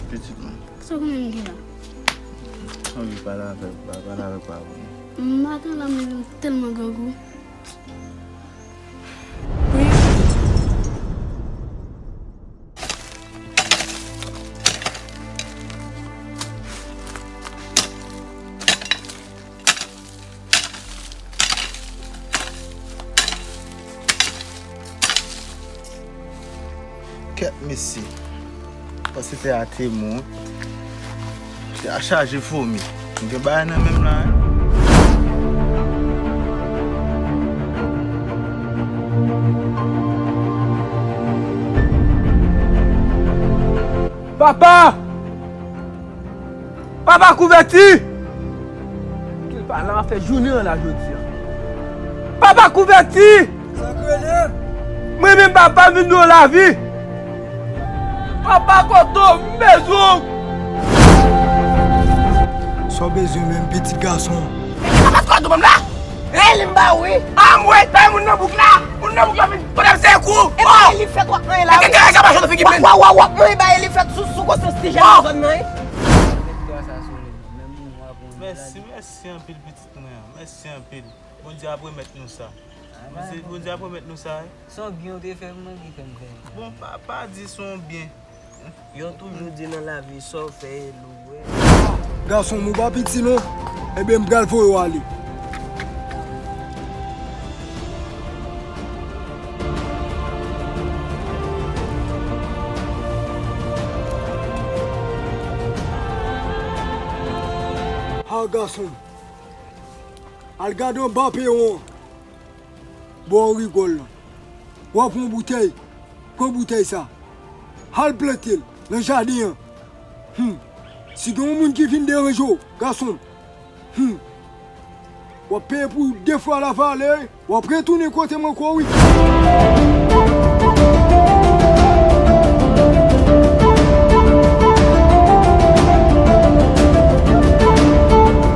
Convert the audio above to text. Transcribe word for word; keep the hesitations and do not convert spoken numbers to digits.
Pitit mwen. Sa w konnen m gen la? Anvi pale avèk, pale avèk papa mwen. M pa gen la, men m tèlman grangou. Kèt mesye. Panse tè a te mou. Tè a chaje fomi. M gen bagay nan men m la, wi. Papa! Papa, kouvèti! Kil pa la fè jounen an la jodi a. Papa, kouvèti! Sa k rele? Mwen menm papa vin nan lavi. Papa, kote w? M bezwen w. Sa w bezwen menm, pitit gason? Papa, kote w menm la? Eli m ba ou wi. Anmwey, bay moun nan bouk la. Moun nan bouk la vin pote m sekou. E pa Eli fèt w ap manyen la wi. Kaka kaka pa chante figi men. W ap, w ap, w ap manyen ba Eli fèt sou, sou konsyans ti jèn nan zòn nan wi. Mèsi, mèsi anpil pitit mwen an. Mèsi anpil. Bondye ap remèt nou sa. Bondye, Bondye ap remèt nou sa wi. Se yon byen ou te fè mwen ki fè m fè l. Bon, pa, pa di se yon byen. Yo toujou di nan lavi sa w fè e lou wi. Gason m, ou pa piti non. Ebyen m pral voye w ale. Ha gason m. Al gade anba peyon an. Bò rigòl lan. W ap pran boutèy. Pran boutèy sa. Al plante l nan jaden an. Hum. Si gen yon moun ki vin deranje w, gason m. Hum. W ap peye pou de fwa la valè. W ap retounen kote m ankò wi.